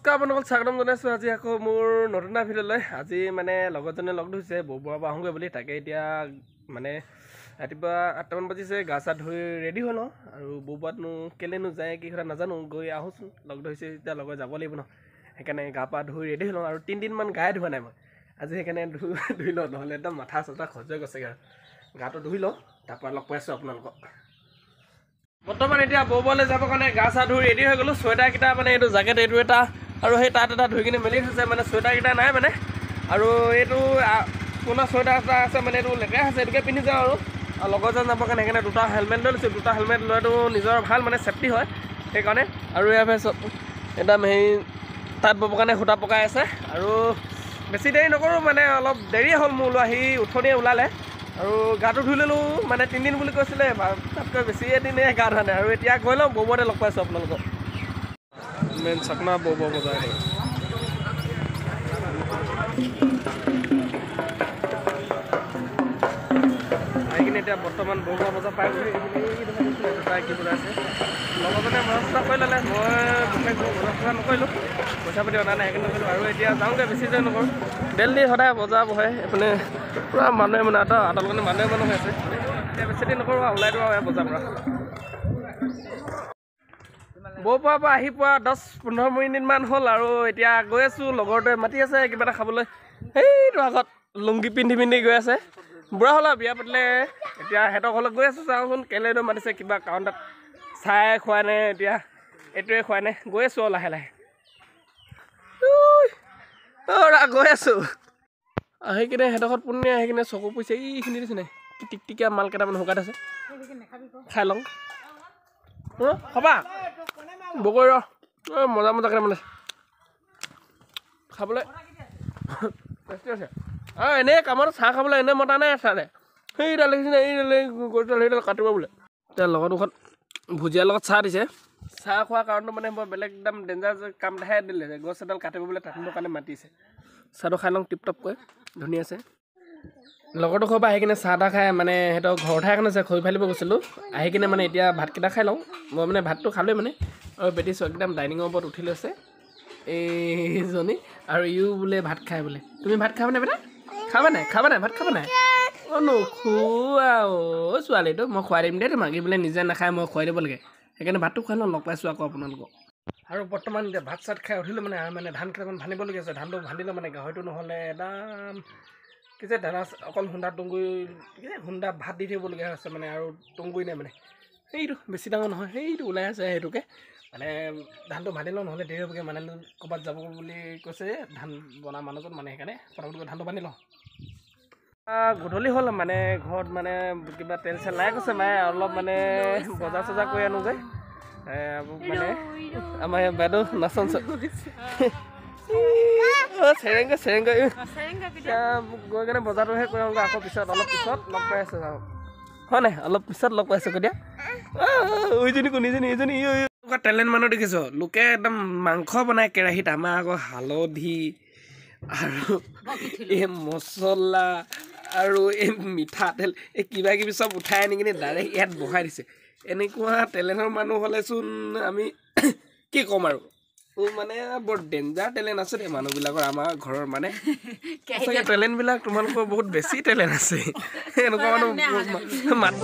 নমস্কাৰ বন্ধুসকল, স্বাগতম জনাইছোঁ আজি আকৌ মোৰ নতুন এটা ভিডিঅ'লৈ। আজি মানে লগৰজনে লগ ধৰিছে বৌবৰৰ পৰা আহোঁগৈ বুলি। তাকে এতিয়া মানে ৰাতিপুৱা 8টামান বাজিছে, গা চা ধুই ৰেডি হ'ল আৰু বৌবৰাতনো কেলেনো যায় কি কথা নাজানো, গৈ আহোঁচোন। লগ ধৰিছে যেতিয়া লগত যাব লাগিব ন, সেইকাৰণে গা পা ধুই ৰেডি হৈ লওঁ। আৰু তিনিদিনমান গায়ে ধোৱা নাই মই আজি, সেইকাৰণে ধুই লওঁ, নহ'লে একদম মাথা চাথা খজুৱাই গৈছেগৈ। আৰু গাটো ধুই লওঁ, তাৰপৰা লগ পাইছোঁ আপোনালোকক। বৰ্তমান এতিয়া বৌবৰলৈ যাবৰ কাৰণে গা চা ধুই ৰেডি হৈ গ'লোঁ। চুৱেটাৰকেইটা মানে এইটো জেকেট এইটো এটা আৰু সেই তাত এটা ধুই কিনে মেলি থৈছে, মানে চুৱেটাৰকেইটা নাই মানে। আৰু এইটো পুৰণা চুৱেটাৰ এটা আছে, মানে এইটো লেতেৰা আছে, এইটোকে পিন্ধি যাওঁ। আৰু লগৰজন যাবৰ কাৰণে সেইকাৰণে দুটা হেলমেট লৈ লৈছোঁ। দুটা হেলমেট লোৱাটো নিজৰ ভাল, মানে চেফটি হয় সেইকাৰণে। আৰু ইয়াৰ পিছত একদম সেই তাঁত ববৰ কাৰণে সূতা পকাই আছে। আৰু বেছি দেৰি নকৰোঁ, মানে অলপ দেৰিয়ে হ'ল মোৰ ওলোৱা, সি উঠনিয়ে ওলালে। আৰু গাটো ধুই ল'লোঁ, মানে তিনিদিন বুলি কৈছিলে, তাতকৈ বেছি এদিনে গা ধোৱা নাই। আৰু এতিয়া গৈ লওঁ, বৌবৰতে লগ পাইছোঁ আপোনালোকক। মেইন চাকনা বৌবৰ বজাৰ আহি কিনে এতিয়া বৰ্তমান বৌবৰ বজাৰ পাই গ'লোঁ। কি বজাৰ আছে লগৰজনে বজাৰ চজাৰ কৰি ল'লে, মই বিশেষ বজাৰ চজাৰ নকৰিলোঁ, পইচা পাতি অনা নাই সেইকাৰণে নকৰিলোঁ। আৰু এতিয়া যাওঁগৈ, বেছি দেৰি নকৰোঁ। ডেইলি সদায় বজাৰ বহে এইপিনে, পূৰা মানুহে মানে এটা আটালকাৰণে মানুহে মানুহ হৈ আছে। এতিয়া বেছি দেৰি নকৰোঁ, ওলাই দিওঁ আৰু বজাৰ পৰা। বৌপৰাৰ পৰা আহি পোৱা 10-15 মিনিটমান হ'ল। আৰু এতিয়া গৈ আছোঁ, লগৰটোৱে মাতি আছে কিবা এটা খাবলৈ। সেইটো আগত লুংগি পিন্ধি পিন্ধি গৈ আছে, বুঢ়া হ'ল আৰু বিয়া পাতিলে। এতিয়া সিহঁতৰ ঘৰলৈ গৈ আছোঁ, যাওঁচোন কেলেনো মাতিছে, কিবা কাৰণ তাত চাই খোৱা নাই, এতিয়া এইটোৱে খোৱা নাই। গৈ আছোঁ আৰু লাহে লাহে গৈ আছোঁ। আহি কিনে সিহঁতৰ ঘৰত পোনে আহি কিনে চকু পৰিছে, এইখিনি দিছে নাই টিকটিকীয়া মাল কেইটামান শুকাই থৈছে, খাই লওঁ। খাবা বগৰী ৰ, মজা মজা কেইটামান আছে খাবলৈ, টেষ্টি আছে। আৰু এনেই কামত চাহ খাবলৈ এনেই মতা নাই ছাৰে, সেইডাল দেখিছে এইডাল গছডাল সেইডাল কাটিব বোলে। এতিয়া লগৰ দুখন ভুজিয়াৰ লগত চাহ দিছে। চাহ খোৱাৰ কাৰণটো মানে বৰ বেলেগ একদম ডেঞ্জাৰ কাম এটাহে দিলে, গছ এডাল কাটিব বোলে, কাটিবৰ কাৰণে মাতিছে। চাহটো খাই লওঁ টিপ টপকৈ, ধুনীয়া আছে। লগৰটো ঘৰৰ পৰা আহি কিনে চাহ তাহ খাই মানে সিহঁতৰ ঘৰতহে এখন আছে, খৰি ফালিব গৈছিলোঁ। আহি কিনে মানে এতিয়া ভাতকেইটা খাই লওঁ। মই মানে ভাতটো খালোঁৱেই মানে। আৰু বেটি একদম ডাইনিঙৰ ওপৰত উঠি লৈছে এইজনী, আৰু ইও বোলে ভাত খাই বোলে। তুমি ভাত খাবানে বেটা? খাবা নাই? খাবা নাই? ভাত খাবা নাই? অ' নোখোৱা অ' ছোৱালীটো, মই খুৱাই দিম দেই তোমাক। ই বোলে নিজে নাখায়, মই খুৱাই দিব লাগে, সেইকাৰণে ভাতটো খুৱাই লওঁ। লগ পাইছোঁ আকৌ আপোনালোকক। আৰু বৰ্তমান এতিয়া ভাত চাত খাই উঠিলোঁ মানে, আৰু মানে ধান কেইটামান ভান্দিবলগীয়া আছে। ধানটো ভান্দিলোঁ মানে গাহৰিটো নহ'লে একদম কি যে দানা অকল খুন্দা তুঁহগুৰি, কি যে খুন্দা ভাত দি থাকিবলগীয়া হৈছে মানে। আৰু তুঁহগুৰি নাই মানে, সেইটো বেছি ডাঙৰ নহয়, সেইটো ওলাই আছে, সেইটোকে মানে ধানটো ভান্দি লওঁ, নহ'লে দেৰি হ'বগৈ। মানে ক'ৰবাত যাব বুলি কৈছে ধান বনা মানুহজন, মানে সেইকাৰণে পটাপটকৈ ধানটো বান্ধি লওঁ। গধূলি হ'ল মানে ঘৰত মানে কিবা তেল চেল নাই কৈছে মায়ে, অলপ মানে বজাৰ চজাৰ কৰি আনোগৈ। মানে আমাৰ বাইদেউ নাচন চেৰেংগা চেৰেংগা গৈ কিনে বজাৰটোহে কৰি আহোঁগৈ। আকৌ পিছত অলপ পিছত লগ পাই আছোঁ, হয় নাই? অলপ পিছত লগ পাইছোঁ কেতিয়া। এইজনী কোন? এইজনী এইজনী এনেকুৱা টেলেণ্ট মানুহ দেখিছ, লোকে একদম মাংস বনায় কেৰাহীত, আমাৰ আকৌ হালধি আৰু এই মছলা আৰু এই মিঠাতেল এই কিবা কিবি চব উঠাই আনি কিনে ডাইৰেক্ট ইয়াত বহাই দিছে। এনেকুৱা টেলেণ্টৰ মানুহ হ'লেচোন আমি কি ক'ম আৰু। মানে বৰ ডেঞ্জাৰ টেলেণ্ট আছে দেই মানুহবিলাকৰ আমাৰ ঘৰৰ, মানে সঁচাকৈ টেলেণ্টবিলাক তোমালোকৰ বহুত বেছি টেলেণ্ট আছে। এনেকুৱা মানুহ মাত